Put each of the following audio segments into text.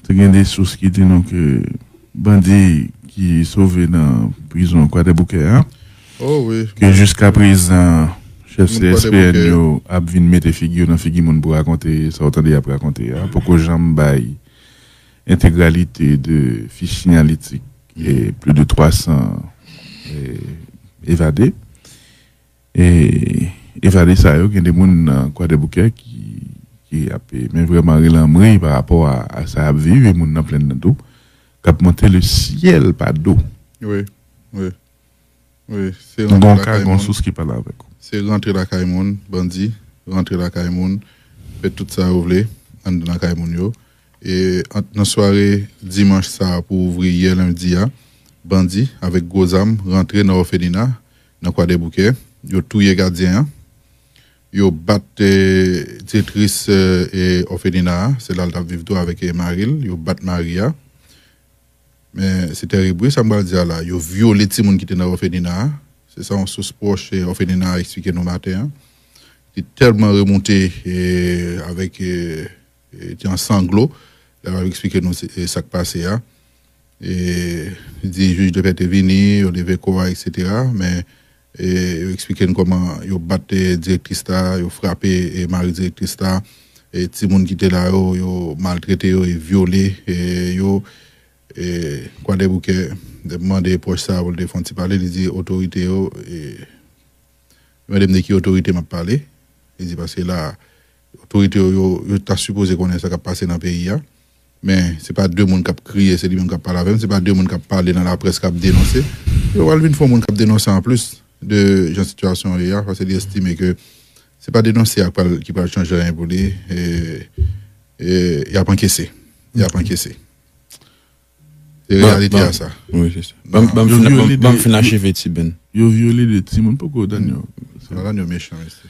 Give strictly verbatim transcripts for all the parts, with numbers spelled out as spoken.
Te gen de sous ki di nou ke bandi ki sove nan prizon Kwadèboukè a, oh, wi, ke jiska prezan chèf C S P N yo ap vin mete figi yo nan figi moun pou rakonte sa w tande y ap rakonte a, poko janm bay entegralite de fich sinyalitik e plis de twa san e, evade. E, evade sa yo, gen de moun nan Kwadèboukè ki, ki ap, men vrèman rele anmwey pa rapò a, a sa y ap viv, e moun nan plenn nan tou, k ap monte le syèl pa do. Wi, wi. Wi, se rantre lakay moun. Gon sous ki pale avèk ou. Se rantre lakay moun, bandi, rantre lakay moun, fè tout sa yo vle anndan lakay moun yo. E ant, nan sware dimanch sa a pou ouvri yè lendi a, bandi avèk gwo zam rantre nan òfelina, nan Kwadèboukè. Yo touye gadyen an. Yo bat, eh, direktris, eh, eh, òfelina a. Se la l t ap viv tou avèk, eh, mari l. Yo bat mari a. Men se terib, wi, sa m pral di a la. Yo vyole timoun ki te nan òfelina a. Se sa yon sous pwòch, eh, òfelina a eksplike nou maten an. Li tèlman remonte, eh, avèk, eh, eh, te an sanglo, lè l ap eksplike nou se, eh, sa k pase a. Eh, li di jij de pè te vini, yo leve kò a, et cetera. Men, eh, yo eksplike n kòman yo bat, eh, direktris la, yo frape, eh, mari direktris la, eh, timoun ki te la yo, yo maltrete yo e vyole, eh, yo, eh, Kwadèboukè mande pwòch sa a pou l te fè yon ti pale, li di otorite yo, eh, li mande m de ki otorite m ap pale, li di paske la, otorite yo, yo, yo ta sipoze konnen sa k ap pase nan peyi a. Men, se pa de moun k ap kriye, se li menm k ap pale avè m. Se pa de moun k ap pale nan laprès, k ap denonse. Yo pral vin fè yon moun k ap denonse anplis de jan sitiyasyon an ye a, paske li estime ke se pa denonse a k pral, ki pral chanje anyen pou li. E, e, y ap ankese. Y ap ankese. Se reyalite a sa. Wi, se sa. Ban m, ban m fin, ban m fin acheve, Ti Ben. Yo vyole de timoun, poko Daniel. Sa la, yo mechan, mesye.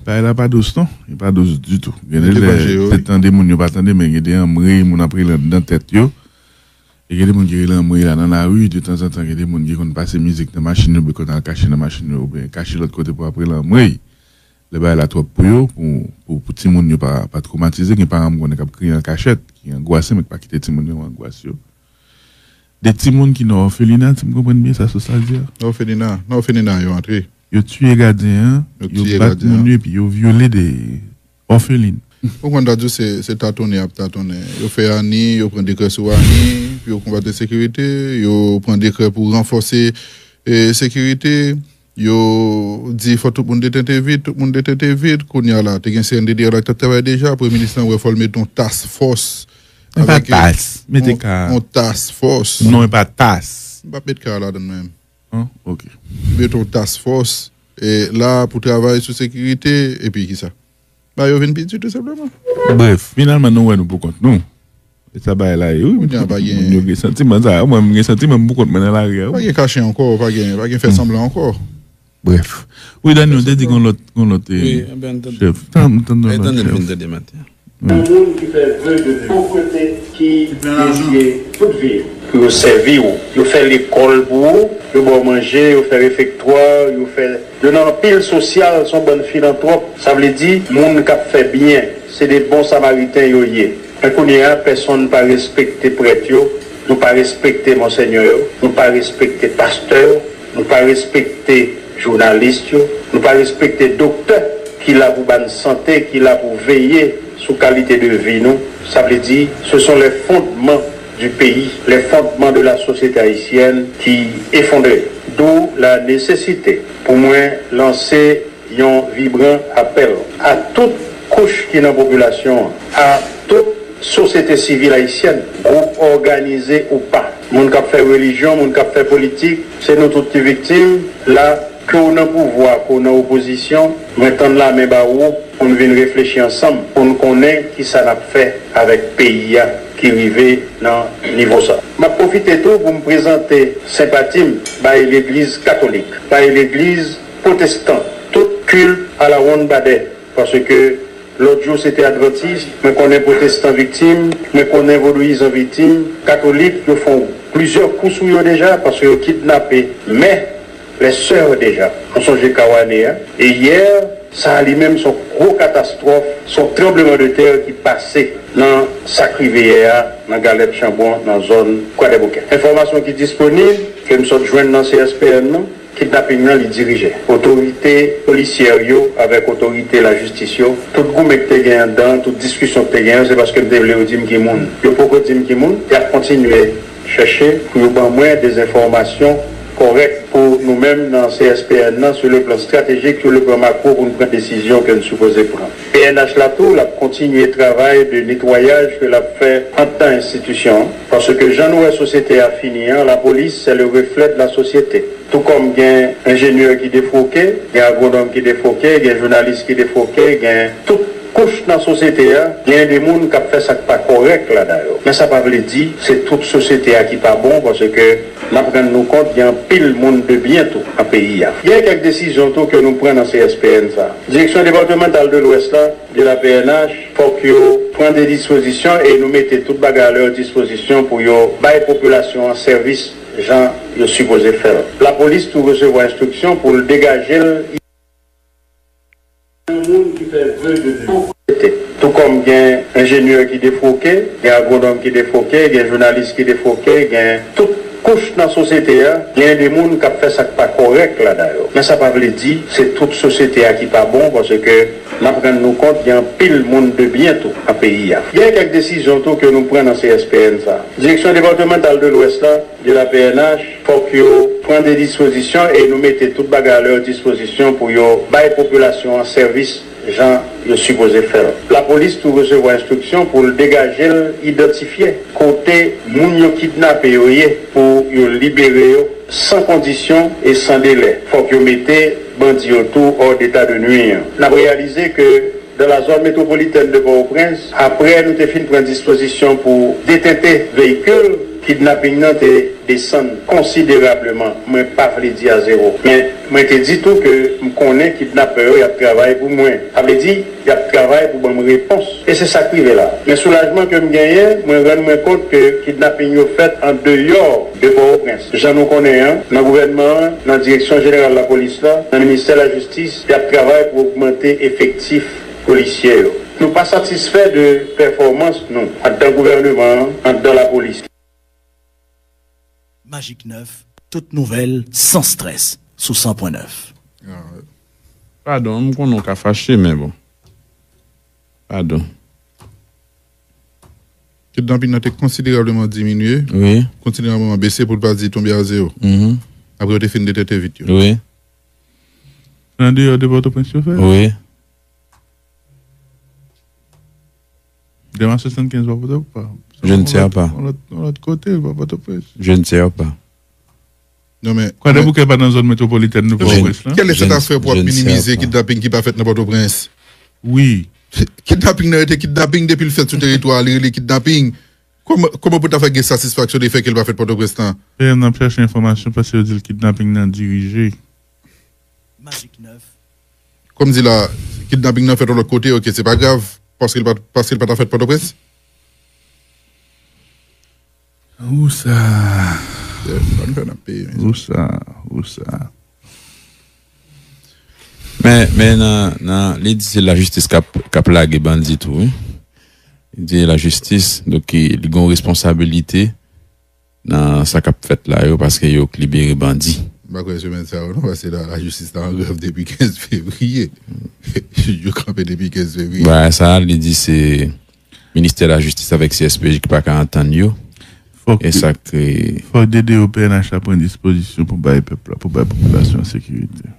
Bagay la pa dous non, li pa dous ditou. Gen de lè, se tande moun yo pa tande, men gen de anmwey moun ap rele anndan tèt yo. E gen de moun ki rele anmwey la nan lari, detanzantan gen de moun ki konn pase mizik nan machin yo, oubyen konn al kache nan machin yo, oubyen kache lòt kote pou ap rele anmwey. Lè bagay la twòp pou yo, pou, pou, pou timoun yo pa, pa twomatize, gen paran m konnen k ap kriye an kachèt, ki angwase, men k pa kite timoun yo angwas yo. De timoun ki nan òfelina, si m konprann byen sa sous la di a. Nan òfelina, nan òfelina yo antre. Yo tiye gadyen an, yo bat moun yo, epi yo vyole de òfelin. Ou konn ta di w se, se tatonnen y ap tatonnen. Yo fè ani, yo pran dekrè sou ani, pou yo konbat ensekirite, yo pran dekrè pou ranfòse, e, sekirite. Yo di fò tout moun detente vit, tout moun detente vit. Kounye a la, te gen C N D D A la ki t ap travay deja. Premye minis lan wè fò l mete yon task force. E pa tas, mete ka. Yon task force. Non, e pa tas. M p ap met ka ladan menm. An, ok. Mete yon task force, e, la pou travay sou sekirite, epi kisa? Ba yo vin piti, tou senpleman. Bref, finalman, nou wè nou pou kont nou. E sa bagay la ye, wi. Kounye a pa gen. Moun yo gen santiman sa. Mwen, m gen santiman m pou kont mwen nan lari a, wi. Pa gen kache ankò, pa gen, pa gen fè sanblan ankò. Bref. Wi, Dani, ou te di gon lòt, gon lòt, eh, chèf. Tann, tann, tann, chèf. Yon moun ki fè ve de bon kote ki dedye tout vi l. Pou yo sèvi w. Yo fè lekòl pou ou, yo ba w manje, yo fè refektwa, yo fè, yo nan anpil sosyal, se yon bann filantwòp. Sa vle di, moun k ap fè byen, se de bon samariten yo ye. Men kounye a, pèsonn pa respekte prèt yo, nou pa respekte monsenyè yo, nou pa respekte pastè yo, nou pa respekte jounalis yo, nou pa respekte doktè ki la pou ba n sante, ki la pou veye sou kalite de vi nou. Sa vle di, ce sont les fondements du pays, les fondements de la société haïtienne qui effondrent. D'où la nécessité pou mwen lanse yon vibran apèl a tout kouch ki nan popilasyon an, a tout sosyete sivil ayisyèn, gwoup òganize ou pa, moun k ap fè relijyon, moun k ap fè politik, se nou tout ki viktim. La, ke w nan pouvwa, ke w nan opozisyon, mwen tann lamen ba ou pou n vin reflechi ansanm, pou n konnen kisa n ap fè avèk peyi a ki rive nan nivo sa. M ap pwofite tou pou m prezante senpati m bay legliz katolik, bay legliz pwotestan, tout kilt alawonnbadè, paske lòt jou se te advantis, mwen konnen pwotestan viktim, mwen konnen vodouyizan viktim, katolik, yo fè plizyè kou sou yo deja, paske yo kidnape mè, lè sè deja. Nou sonje ka w ane a. E yè, Sa a li menm se yon gwo katastwòf, se yon tranblemanntè ki pase nan sa k rive yè a nan Galèt Chanbon, nan zòn Kwadèboukè. Enfòmasyon ki disponib, ke m sot jwenn nan C S P N nan, kidnaping nan li dirije. Otorite polisyè yo avèk otorite lajistis yo, tout goumen k te gen anndan, tout diskisyon k te gen an, se paske m te vle yo di m ki moun. Yo poko di m ki moun, y ap kontinye chèche pou yo ban mwen de enfòmasyon kòrèk pou nou menm nan C S P N nan, sou le plan stratejik, sou le plan makwo, pou n pran desizyon ke n sipoze pran. P N H la tou, l ap kontinye travay de netwayaj ke l ap fè anndan enstitisyon an, paske jan nou wè sosyete a fini an, lapolis, c'est le reflet de la société. Tou kòm gen enjenyè ki defwoke, gen agwonòm ki defwoke, gen jounalis ki defwoke, gen tout kouch nan sosyete a, gen de moun k ap fè sa k pa kòrèk ladan yo. Men sa pa vle di se tout sosyete a ki pa bon, paske n ap rann nou kont gen anpil moun de byen tou nan peyi a. Gen kèk desizyon tou ke nou pran nan C S P N sa. Direksyon depatmantal de Lwès la, de la P N H, fòk yo pran de dispozisyon e nou mete tout bagay a lè dispozisyon pou yo bay popilasyon an sèvis jan yo sipoze fè l. Lapolis tou resevwa enstriksyon pou l degaje l. Yon moun ki fè ve de nou. Tou kòm gen enjenyè ki defwoke, gen agwonòm ki defwoke, gen jounalis ki defwoke, gen tout kouch nan sosyete a, gen de moun k ap fè sa k pa kòrèk ladan yo. Men sa pa vle di se tout sosyete a ki pa bon, paske n ap rann nou kont gen anpil moun de byen tou nan peyi a. Gen kèk desizyon tou ke nou pran nan C S P N sa. Direksyon depatmantal de Lwès la, de la P N H, fòk yo pran de dispozisyon e nou mete tout bagay a lè dispozisyon pou yo bay popilasyon an sèvis jan yo sipoze fè l. Lapolis tou resevwa enstriksyon pou l degaje l, idantifye kote moun yo kidnape yo ye pou yo libere yo san kondisyon e san delè. Fòk yo mete bandi yo tou hors d'état de nuire. N ap reyalize ke dans la zone métropolitaine de Port-au-Prince, apre nou te fin pran dispozisyon pou detente veyikil, kidnaping nan te desann konsiderableman. Mwen pa vle di a zewo. Men mwen te di tou ke m konnen kidnapè yo y ap travay pou mwen. Sa vle di, y ap travay pou ban m repons. E se sa k rive la. Men soulajman ke m genyen, mwen rann mwen kont ke kidnaping yo fèt andeyò de Pòtoprens. Jan nou konnen an, nan gouvènman an, nan Direksyon Jeneral Lapolis la, nan Ministè Lajistis, y ap travay pou ogmante efektif polisye yo. Nou pa satisfè de pèfòmans nou anndan gouvènman an, anndan lapolis. Magic neuf, tout nouvèl, sans strès, sou san pwen nèf. Padon, m konnen w ka fache, men bon. Padon. Kidnaping nan te konsiderableman diminye, Wi. konsiderableman bese pou l pa di tonbe a zewo. Mhm. Apre yo te fin detente vit yo. Wi. Andeyò de Pòtoprens yo fè? Wi. Dema swasannkenz pa Pòtoprens. Je ne sais pas. Yon lòt kote, pa Pòtoprens. Je ne sais pas. Non, men. Kwadèboukè pa nan zòn metwopolitèn de Pòtoprens lan? Kèl efè Je ta ne- fè pou ap je ne sais minimize pas. kidnaping ki pa fèt nan Pòtoprens? Wi. Kidnaping nan rete kidnaping depi l fèt sou teritwa a, li rele kidnaping. Kòman kòman pou ta fè gen satisfaksyon de fè ke l pa fèt Pòtoprens lan? P M nan ap chache enfòmasyon paske yo di l kidnaping nan dirije. Magic neuf. Kòm di la, kidnaping nan fèt yon lòt kote, ok, se pa grav, paske l pa, paske l pa ta fèt Pòtoprens? Ou sa. Sa n fè nan peyi, men. Ou sa. Ou sa. Men, men nan, nan, li di se lajistis k ap, k ap lage bandi tou, wi. Li di lajistis, donk, li gen yon responsabilite nan sa k ap fèt la yo, paske yo k libere bandi. M pa kwè semèn sa yo non, paske la, lajistis la an grèv depi kenz fevriye. Jij yo kanpe depi kenz fevriye. Bagay sa, li di se Ministè Lajistis avèk C S P J ki pa ka antann yo. Fòk, E sa k kreye. Fòk D D O P N H la pran dispozisyon pou bay pèp la, pou bay popilasyon an sekirite.